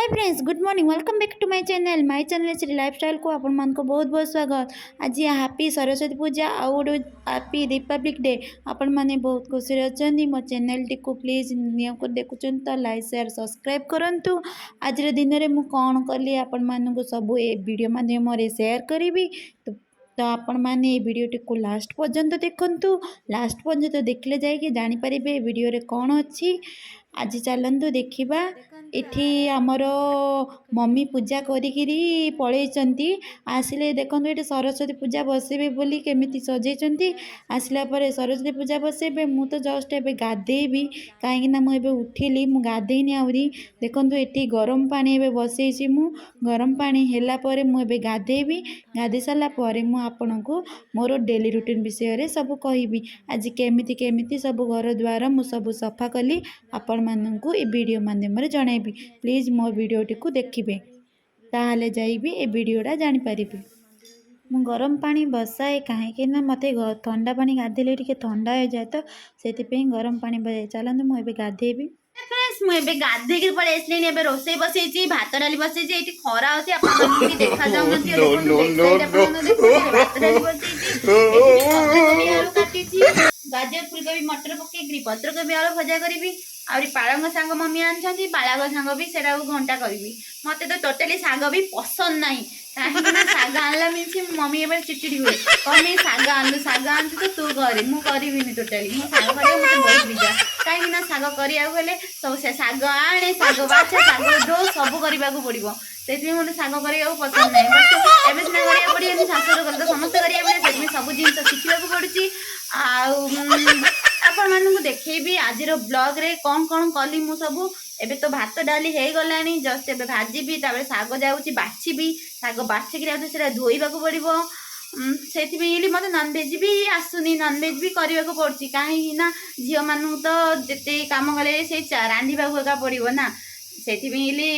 Hi friends, good morning, welcome back to my channel. My channel Shri ଲାଇଫଷ୍ଟାଇଲ୍କୁ ଆପଣମାନଙ୍କୁ ବହୁତ ବହୁତ ସ୍ୱାଗତ। ଆଜି ହାପି ସରସ୍ୱତୀ ପୂଜା ଆଉ ଗୋଟେ ହାପି ରିପବ୍ଲିକ୍ ଡେ। ଆପଣମାନେ ବହୁତ ଖୁସିରେ ଅଛନ୍ତି। ମୋ ଚ୍ୟାନେଲ୍ଟିକୁ ପ୍ଲିଜ୍ ନ୍ୟୁ କରି ଦେଖୁଛନ୍ତି ତ ଲାଇକ୍, ସେୟାର, ସବସ୍କ୍ରାଇବ୍ କରନ୍ତୁ। ଆଜିର ଦିନରେ ମୁଁ କ'ଣ କଲି, ଆପଣମାନଙ୍କୁ ସବୁ ଏ ଭିଡ଼ିଓ ମାଧ୍ୟମରେ ସେୟାର କରିବି। ତ ଆପଣମାନେ ଏ ଭିଡ଼ିଓଟିକୁ ଲାଷ୍ଟ ପର୍ଯ୍ୟନ୍ତ ଦେଖନ୍ତୁ। ଲାଷ୍ଟ ପର୍ଯ୍ୟନ୍ତ ଦେଖିଲେ ଯାଇକି ଜାଣିପାରିବେ ଏ ଭିଡ଼ିଓରେ କ'ଣ ଅଛି। ଆଜି ଚାଲନ୍ତୁ ଦେଖିବା। ଏଠି ଆମର ମମି ପୂଜା କରିକିରି ପଳେଇଛନ୍ତି। ଆସିଲେ ଦେଖନ୍ତୁ, ଏଠି ସରସ୍ୱତୀ ପୂଜା ବସେଇବେ ବୋଲି କେମିତି ସଜେଇଛନ୍ତି। ଆସିଲା ପରେ ସରସ୍ୱତୀ ପୂଜା ବସେଇବେ। ମୁଁ ତ ଜଷ୍ଟ ଏବେ ଗାଧେଇବି, କାହିଁକିନା ମୁଁ ଏବେ ଉଠିଲି, ମୁଁ ଗାଧେଇନି ଆହୁରି। ଦେଖନ୍ତୁ, ଏଠି ଗରମ ପାଣି ଏବେ ବସେଇଛି ମୁଁ। ଗରମ ପାଣି ହେଲା ପରେ ମୁଁ ଏବେ ଗାଧେଇବି। ଗାଧେଇ ସାରିଲା ପରେ ମୁଁ ଆପଣଙ୍କୁ ମୋର ଡେଲି ରୁଟିନ୍ ବିଷୟରେ ସବୁ କହିବି। ଆଜି କେମିତି କେମିତି ସବୁ ଘର ଦ୍ୱାର ମୁଁ ସବୁ ସଫା କଲି, ଆପଣମାନଙ୍କୁ ଏ ଭିଡ଼ିଓ ମାଧ୍ୟମରେ ଜଣାଇବି। ପ୍ଲିଜ୍ ମୋ ଭିଡ଼ିଓଟିକୁ ଦେଖିବେ, ତାହେଲେ ଯାଇବି ଏ ଭିଡ଼ିଓଟା ଜାଣିପାରିବେ। ମୁଁ ଗରମ ପାଣି ବସାଏ କାହିଁକି ନା ମୋତେ ଥଣ୍ଡା ପାଣି ଗାଧେଇଲେ ଟିକେ ଥଣ୍ଡା ହେଇଯାଏ, ତ ସେଥିପାଇଁ ଗରମ ପାଣି ବସାଏ। ଚାଲନ୍ତୁ, ମୁଁ ଏବେ ଗାଧେଇବି। ଫ୍ରେଣ୍ଡସ୍, ମୁଁ ଏବେ ଗାଧେଇକି ପଳେଇ ଆସିଲିଣି। ଏବେ ରୋଷେଇ ବସେଇଛି, ଭାତ ଡାଲି ବସେଇଛି। ଏଇଠି ଖରା ଅଛି, ଆପଣମାନଙ୍କୁ ବି ଦେଖାଯାଉନଥିବ। ଦେଖନ୍ତୁ, ବ୍ୟାକ୍ ସାଇଡ୍ ଆପଣମାନଙ୍କୁ ଦେଖୁଥିବେ। ଭାତ ଡାଲି ବସେଇଛି। ଏଠି ପତ୍ରକୋବି ଆଳୁ କାଟିଛି, ଗାଜର ଫୁଲକୋବି ମଟର ପକେଇକିରି ପତ୍ରକୋବି ଆଳୁ ଭଜା କରିବି। ଆହୁରି ପାଳଙ୍ଗ ଶାଗ ମମି ଆଣିଛନ୍ତି, ପାଳଙ୍ଗ ଶାଗ ବି ସେଟାକୁ ଘଣ୍ଟା କରିବି। ମତେ ତ ଟୋଟାଲି ଶାଗ ବି ପସନ୍ଦ ନାହିଁ, କାହିଁକି ନା ଶାଗ ଆଣିଲା ମିନ୍ସ ମମି ଏବେ ଚିଡ଼ିଚିଡ଼ି ହୁଏ, କଣ ପାଇଁ ଶାଗ ଆଣିଲୁ? ଶାଗ ଆଣିଛୁ ତ ତୁ କରେ, ମୁଁ କରିବିନି। ଟୋଟାଲି ମୁଁ ଶାଗ କରିବାକୁ ମତେ ବହୁତ ବିଜା, କାହିଁକି ନା ଶାଗ କରିବାକୁ ହେଲେ ସବୁ ସେ ଶାଗ ଆଣେ, ଶାଗ ବାଛେ, ଶାଗ ଧୋ, ସବୁ କରିବାକୁ ପଡିବ। ସେଥିପାଇଁ ମୋତେ ଶାଗ କରିବାକୁ ପସନ୍ଦ ନାହିଁ। ବଟ୍ ଏବେ ସିନା କରିବାକୁ ପଡିବନି, ଶାଶୁଘର ଗଲେ ତ ସମସ୍ତେ କରିବାକୁ ପଡିବ। ସେଥିପାଇଁ ସବୁ ଜିନିଷ ଶିଖିବାକୁ ପଡୁଛି। ଆଉ ଆପଣମାନଙ୍କୁ ଦେଖେଇବି ଆଜିର ବ୍ଲଗରେ କ'ଣ କ'ଣ କଲି ମୁଁ ସବୁ। ଏବେ ତ ଭାତ ଡାଲି ହେଇଗଲାଣି, ଜଷ୍ଟ ଏବେ ଭାଜିବି, ତାପରେ ଶାଗ ଯାଉଛି ବାଛିବି। ଶାଗ ବାଛିକିରି ଆଉ ସେଟା ଧୋଇବାକୁ ପଡିବ। ସେଥିପାଇଁ ବୋଲି ମୋତେ ନନଭେଜ୍ ବି ଆସୁନି, ନନଭେଜ୍ ବି କରିବାକୁ ପଡୁଛି, କାହିଁକି ନା ଝିଅମାନଙ୍କୁ ତ ଯେତେ କାମ କଲେ ସେଇ ରାନ୍ଧିବାକୁ ଏକା ପଡିବ ନା, ସେଥିପାଇଁ ବୋଲି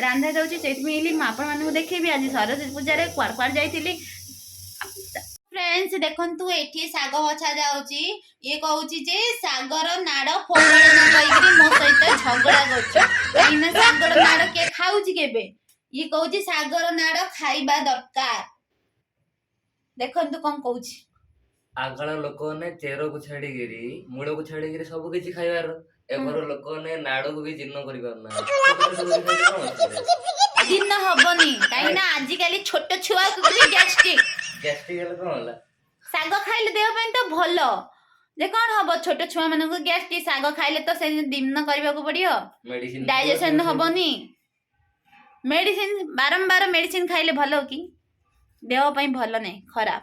ରାନ୍ଧା ଯାଉଛି। ସେଇଥିପାଇଁ ବୋଲି ମୁଁ ଆପଣମାନଙ୍କୁ ଦେଖେଇବି ଆଜି ସରସ୍ୱତୀ ପୂଜାରେ କୁଆଡ଼େ କୁଆଡ଼େ ଯାଇଥିଲି। ଫ୍ରେଣ୍ଡସ୍, ଦେଖନ୍ତୁ, ଏଠି ଶାଗ ବଛା ଯାଉଛି। ଇଏ କହୁଛି ଯେ ଶାଗର ନାଡ ଫୋପାଡ଼ନା କହିକିରି ମୋ ସହିତ ଝଗଡ଼ା କରୁଛି, କାହିଁକି ନା ଶାଗର ନାଡ କିଏ ଖାଉଛି କେବେ? ଇଏ କହୁଛି ଶାଗର ନାଡ ଖାଇବା ଦରକାର। ଦେଖନ୍ତୁ କଣ କହୁଛି। ଆଗକାଳ ଲୋକମାନେ ଚେରକୁ ଛାଡିକିରି, ମୂଳକୁ ଛାଡିକିରି ସବୁ କିଛି ଖାଇବାର। ଏବେର ଲୋକମାନେ ନାଡକୁ ବି ଜୀର୍ଣ୍ଣ କରିପାରୁନାହାନ୍ତି। ଛୋଟ ଛୋଟ କରି ଖାଇଲେ କଣ ଅସୁବିଧା? ଜୀର୍ଣ୍ଣ ହବନି, କାହିଁକି ନା ଆଜିକାଲି ଛୋଟ ଛୁଆକୁ ବି ଗ୍ୟାଷ୍ଟ୍ରିକ୍। ଗ୍ୟାଷ୍ଟ୍ରିକ୍ ହେଲେ କଣ ହେଲା? ଶାଗ ଖାଇଲେ ଦେହ ପାଇଁ ତ ଭଲ ଯେ, କଣ ହବ? ଛୋଟ ଛୁଆ ମାନଙ୍କୁ ଗ୍ୟାଷ୍ଟ୍ରିକ୍, ଶାଗ ଖାଇଲେ ତ ସେ ଜୀର୍ଣ୍ଣ କରିବାକୁ ପଡିବ। ମେଡିସିନ ଡାଇଜେସନ ହବନି। ମେଡିସିନ ବାରମ୍ବାର ମେଡିସିନ ଖାଇଲେ ଭଲ କି? ଦେହ ପାଇଁ ଭଲ ନାହିଁ, ଖରାପ।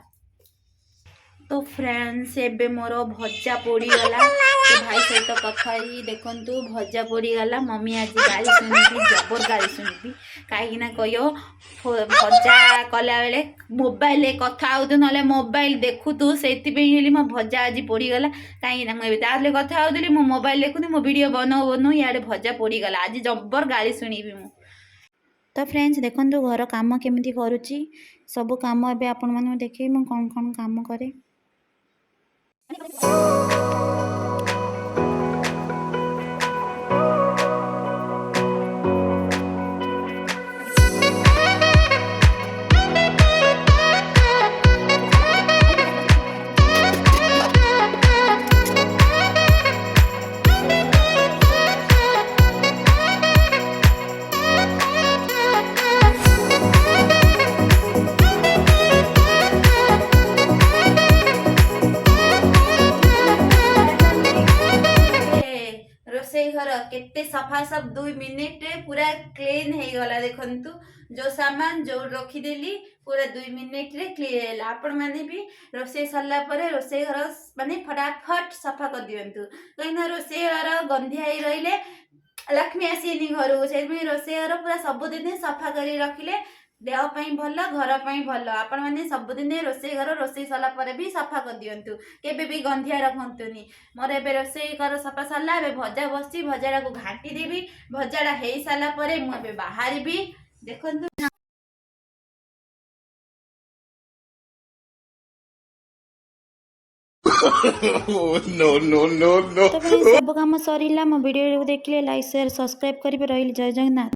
ତ ଫ୍ରେଣ୍ଡସ୍, ଏବେ ମୋର ଭଜା ପୋଡ଼ିଗଲା। ସେ ଭାଇ ସହିତ କଥା ହେଇ ଦେଖନ୍ତୁ, ଭଜା ପୋଡ଼ିଗଲା। ମମି ଆଜି ଗାଳି ଶୁଣିବି, ଜବର ଗାଳି ଶୁଣିବି, କାହିଁକି ନା କହିବ ଭଜା କଲାବେଳେ ମୋବାଇଲରେ କଥା ହଉତୁ, ନହେଲେ ମୋବାଇଲ ଦେଖୁତୁ। ସେଇଥିପାଇଁ ହେଲି ମୋ ଭଜା ଆଜି ପୋଡ଼ିଗଲା, କାହିଁକି ନା ମୁଁ ଏବେ ତାହେଲେ କଥା ହଉଥିଲି, ମୁଁ ମୋବାଇଲ ଦେଖୁନି, ମୁଁ ଭିଡ଼ିଓ ବନଉ ବନଉ ଇଆଡ଼େ ଭଜା ପୋଡ଼ିଗଲା। ଆଜି ଜବର ଗାଳି ଶୁଣିବି ମୁଁ। ତ ଫ୍ରେଣ୍ଡସ୍, ଦେଖନ୍ତୁ ଘର କାମ କେମିତି କରୁଛି। ସବୁ କାମ ଏବେ ଆପଣମାନଙ୍କୁ ଦେଖେଇବି, ମୁଁ କ'ଣ କ'ଣ କାମ କରେ। ରୋଷେଇ ଘର କେତେ ସଫା, ସଫ 2 ମିନିଟରେ ପୁରା କ୍ଲିନ୍ ହେଇଗଲା। ଦେଖନ୍ତୁ, ଯୋଉ ସାମାନ ଯୋଉ ରଖିଦେଲି, ପୁରା 2 ମିନିଟରେ କ୍ଲିୟର ହେଲା। ଆପଣମାନେ ବି ରୋଷେଇ ସରିଲା ପରେ ରୋଷେଇ ଘର ମାନେ ଫଟାଫଟ ସଫା କରିଦିଅନ୍ତୁ, କାହିଁକିନା ରୋଷେଇ ଘର ଗନ୍ଧିଆ ହେଇ ରହିଲେ ଲକ୍ଷ୍ମୀ ଆସିବେନି ଘରକୁ। ସେଥିପାଇଁ ରୋଷେଇ ଘର ପୁରା ସବୁଦିନ ସଫା କରି ରଖିଲେ ଦେହ ପାଇଁ ଭଲ, ଘର ପାଇଁ ଭଲ। ଆପଣମାନେ ସବୁଦିନେ ରୋଷେଇ ଘର ରୋଷେଇ ସରିଲା ପରେ ବି ସଫା କରିଦିଅନ୍ତୁ, କେବେ ବି ଗନ୍ଧିଆ ରଖନ୍ତୁନି। ମୋର ଏବେ ରୋଷେଇ ଘର ସଫା ସରିଲା। ଏବେ ଭଜା ବସିଛି, ଭଜାଟାକୁ ଘାଣ୍ଟି ଦେବି। ଭଜାଟା ହେଇସାରିଲା ପରେ ମୁଁ ଏବେ ବାହାରିବି। ଦେଖନ୍ତୁ। No, no, no, no. ତ ଫ୍ରେଣ୍ଡସ୍, ସବୁ କାମ ସରିଲା। ମୋ ଭିଡ଼ିଓ ଦେଖିଲେ ଲାଇକ୍, ସେୟାର, ସବସ୍କ୍ରାଇବ୍ କରିବେ। ରହିଲି, ଜୟ ଜଗନ୍ନାଥ।